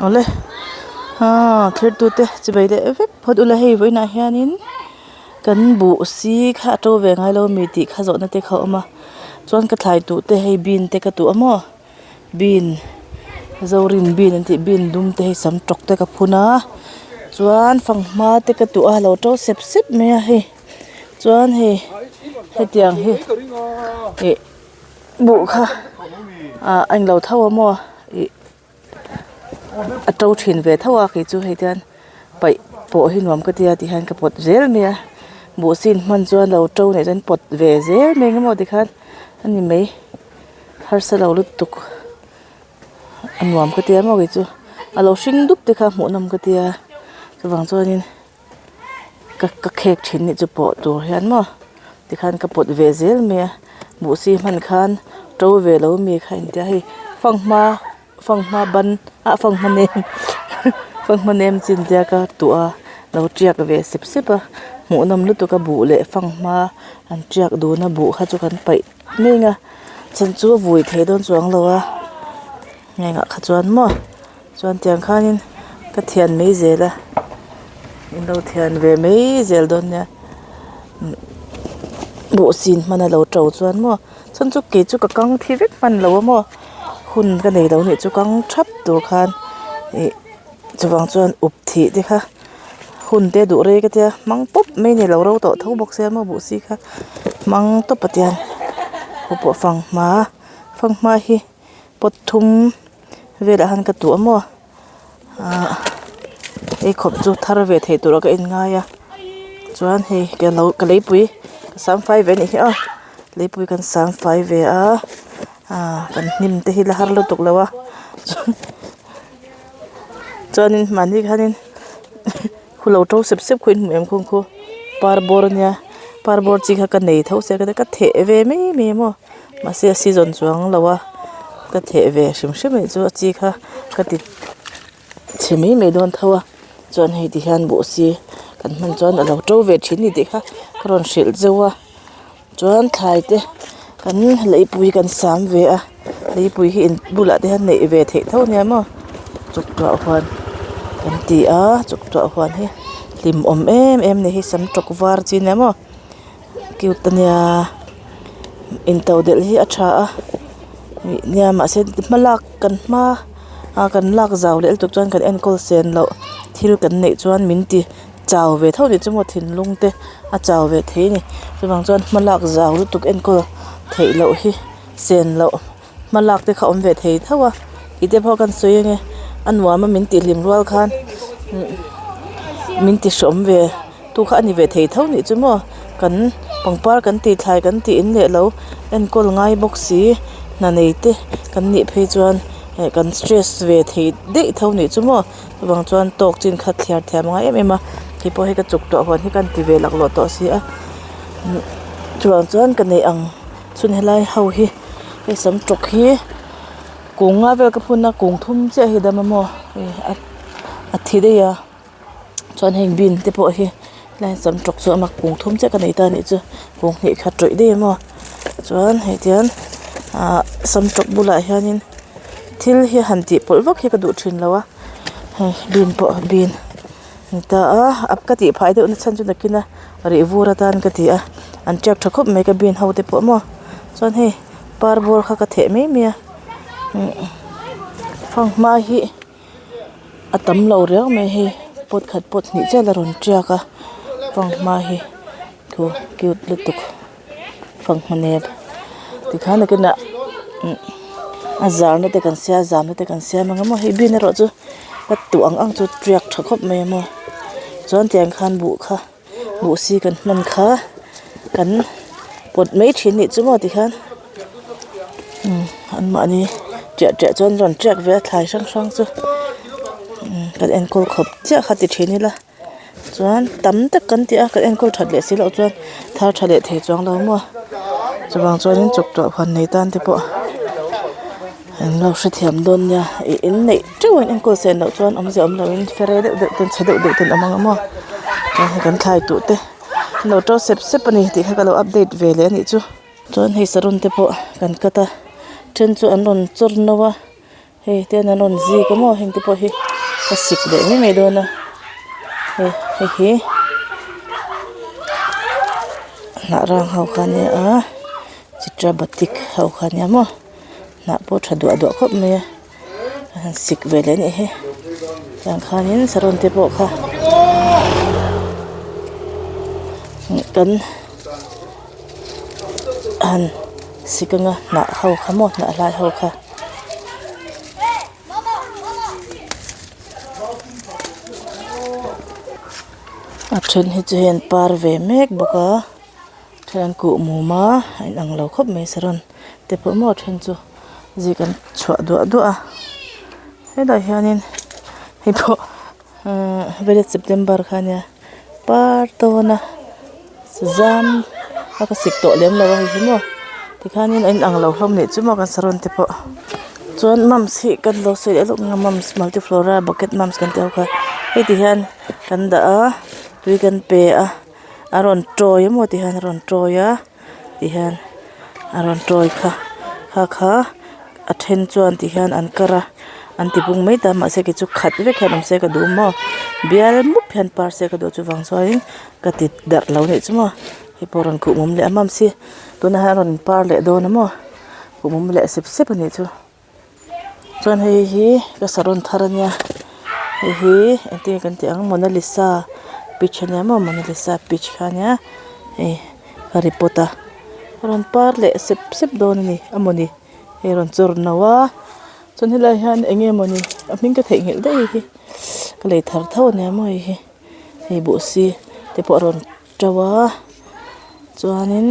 Awle aa thirtute chibai leh vek phawt ula hei vawiinah hianin kan buh si kha a to ve ngai lo ami tih kha zawhna te kha a awm a chuan ka thlai tuh te hei bean te ka tuh a maw bean zorin bean an tih bean dum te hei sam tawk te ka phun a chuan fanghma te ka tuh a a lo to sep sep mai a hei chuan hei hetiang hi ih buh kha ah a englo tho a maw ih a to thin ve tho a kei chu hei tian paih pawh hi nuam ka tia ti hian ka pawt zel mai a buh chin hman chuan lo to nen chuan pawt ve zel mai eng emaw tikhan a ni mai harsa lo lutuk a nuam ka tia maw kei chu a lo hring dup te kha hmuh nawm ka tia chuvang chuanin. Ka ka khek thin nih chu pawh tur hian maw tikhan ka pawt ve zel mai a buh si hman khan to ve lo mi kha intia hei fanghma fanghma ban ah fanghma nem fanghma nem chin tia ka tuah a lo tiak ve sep sep a hmuh nawm lutuk a buh leh fanghma an tiak dun a buh kha chu kan paih mek a chhan chu a vui thei dawn chuang lo a hengah kha chuan maw. Chuan tiang khanin ka thian mai zel a in lo thian ve mai zel dawn nia buh chin hman a lo to chuan maw chuan chu kei chu ka kang thi vek hman lo a maw hun ka nei lo nih chu kang thap tur khan ih chuvang chuan up thih te kha hun te duh rei ka tia hmang pawp mai a ni lo ro tawh tho bawk sia maw buh si kha hmang tawp a tiang khaw pawh fanghma fanghma hi. Pot thum velah hian ka tuah a maw ahh hei khawp chu thar ve thei turah ka inngai a chuan hei ka lo ka leipui ka sam fai ve anih hi aw leipui kan sam fai ve a ahh kan hnim te hi la har lutuk lo a chuanin mahni khanin khu lo to sep sep khu in hmu em khung khu par bawr ania par bawr chi kha ka nei tho sia ka theh ve mai mai a maw. Mahse a season chuang lo a ka theh ve hrim hrim anih chu a chi kha ka ti chhe mai mai dawn tho a chuan hei ti hian buh si kan hman chuan a lo to ve thin a ni tih kha ka rawn hrilh zeuh a chuan thlai te kan leipui kan sam ve a leipui hi in bulah te hian neih ve theih tho ania maw chuk tuah huan kan ti a chuk tuah huan hi hlim awm em em a ni hi sam tawk var chi ania maw. Cute ania intodelh hi a tha a nia mahse hma lak kan hma a kan lak zau leh lutuk chuan kan enkawl sen loh thil kan neih chuan min ti chau ve tho ni chu maw thinlung te a chau ve thei a ni chuvang chuan hma lak zau lutuk enkawl theih loh hi sen loh hma lak te kha awm ve thei tho a tih te pawh kan sawi ange a nuam a min tih hlim rual khan min ti hreawm ve tu kha a ni ve thei tho nih chu maw kan pangpar kan tih thlai kan tih in leh lo enkawl ngai bawk si hna nei te kan nih phei chuan eh kan stress ve thei daih tho nih chu maw chuvang chuan tawk chin kha thliar thiam a ngai em em a keipawh hei ka chuk tawh huan hi ka ti ve laklawh tawh si a chuvang chuan ka neih ang. Chhun helai ho hi hei sam tawk hi kung nga vel ka phun a kung thum chiah hi dam a maw hei a a thi daih a chuan heng bean te pawh hi helai sam tawk chu a mak kung thum chiah ka nei ta a nih chu kung hnih khat rawih daih a maw chuan hei tihian ahh sam tawk bulah hianin thil hi han tih pawlh vak hi ka duh thin lo a hei bean pawh bean. Ni ta a a ka tih phai deuh na chhan chu nakin a rih vur atan ka ti a an tiak tha khawp mai ka bean ho te pawh maw chuan hei par bawr kha ka theh mai mai a fanghma hi a tam lo riau mai hei pot khat pot hnih chiah la rawn tiak a fanghma hi thu cute lutuk fanghma nep tikhan nakinah a zarna te kan sia zamna te kan siam ang a maw hei bean erawh chu. Ka tuh ang ang chu tiak tha khawp mai a maw chuan tiang khan buh kha buh si kan hman kha kan pawt mai thin nih chu maw tikhian an mahni tiah tiah chuan rawn tiak ve a thlai hrang hrang chu kan enkawl khawp chiah kha ti thin ila chuan tam tak kan tih a kan enkawl that leh si loh chuan thar tha leh thei chuang lo maw chuvang chuanin chuk tuah huan nei tan te pawh an lo hrethiam dawn nia ih in neih teuh a in enkawl sen loh chuan awmzia awm loin fere deuh deuh ten chhe deuh deuh ten awm ang a maw chuan hei kan thlai tuh te an lo to sep sep a ni tih kha ka lo update ve leh a nih chu chuan hei saron te pawh kan cut a then chu an rawn chawr no a. Hei tian an rawn zik a maw heng te pawh hi ka sik leh mai mai dawn a hei hei hi hnah rang ho kha ania a chitra batik ho kha ania maw hnah pawh tha duah duah khawp mai a a han sik ve leh anih hi tiang khanin saron te pawh kha kan han sik anga hnah ho kha maw hnah hlai ho kha. A then hi chu hei an par ve mek bawk a then an kuh mum a a inang lo khawp mai saron te pawh maw a then chu zik an chhuah duah duah a helaiah hianin hei pawh uhh violet september kha ania par dawn a zam a ka sik tawh lem lo a hei hi maw tikhanin a inang lo hlawm leh chu maw kan saron te pawh chuan mums hi kan lo sawi leh lawk ang a mums multiflora bucket mums kan tih ho kha heti hian kan dah a tui kan pe a a rawn tawi emaw ti hian a rawn tawi a ti hian a rawn tawi kha kha kha a then chuan ti hian an kar a an ti bung mai ta mahse kei chu khat vek hian awm se ka duh maw bial mup hian par se ka duh chuvang chuanin ka ti darh lo anih chu maw hei pawh rawn khuh mum leh a mam si tunah hian a rawn par leh dawn a maw khuh mum leh sep sep anih chu. Chuan hei hi ka saron thar ania hei hi engtin nge kan tih ang monalisa peach ania maw monalisa peach kha ania hei ka report a a rawn par leh sep sep dawn ani a mawni hei a rawn chawr no a chuan helaiah hian eng nge mawni a hming ka theihnghilh daih hei hi ka lei thar tho ania maw hei hi hei buhsi te pawh a rawn to a chuanin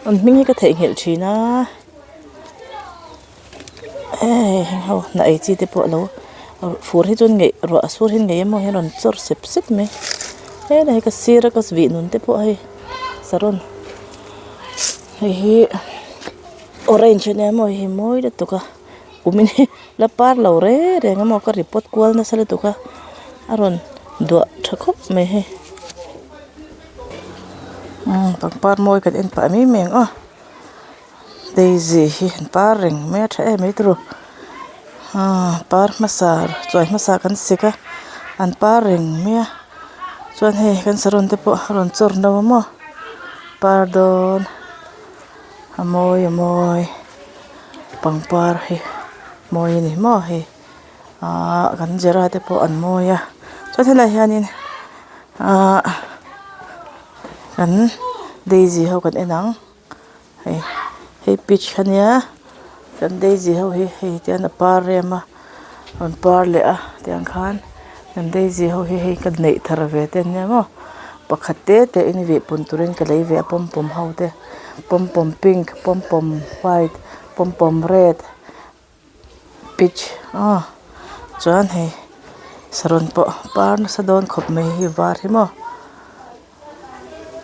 an hming hi ka theihnghilh thin a hei heng ho hnah ei chi te pawh alo fur hi chuan ngeih ruah a sur hi ngei emaw hi a rawn chawr sep sep mai helai hi ka sir a ka vih nun te pawh hei saron hei hi orange ania maw hei hi mawi lutuk a kum in hi la par lo reng reng emaw ka report kual nasa lutuk a a rawn duah tha khawp mai hei umm pangpar mawi kan en pah mai mai ang aw daisy hi an par reng mai a tha em mai turu aaa par hmasa chuai hmasa kan sek a an par reng mai a chuan hei kan saron te pawh a rawn chawr no a maw par dawn a mawi a mawi. Pangpar hi mawi a ni maw hei ahh kan zira te pawh an mawi a chuan helaiah hianin ahh kan daisy ho kan en ang hei hei peach ania kan daisy ho hi hei tian a par rem a rawn par leh a tiang khan kan daisy ho hi hei ka neih thar ve te ania maw pakhat te te in vih pun turin ka lei ve a pawm pawm ho te. Pawm pawm pink pawm pawm white pawm pawm red peach aw chuan hei saron pawh par nasa dawn khawp mai hei var hi maw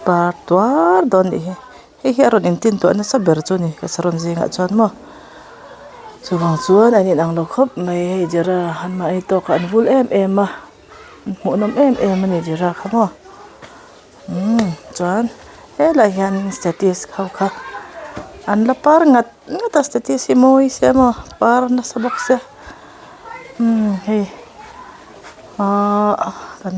par tuar dawn anih hi hei hi a rawn intin tawh nasa ber chu a ni ka saron zingah chuan maw chuvang chuan an inang lo khawp mai hei zira an mahni tawkah an vul em em a an hmuhnawm em em a ni zira kha maw. Umm chuan helaiah hian status ho kha an la par ngat ngat a status hi mawi sia maw par nasa bawk sia umm hei ahh kan.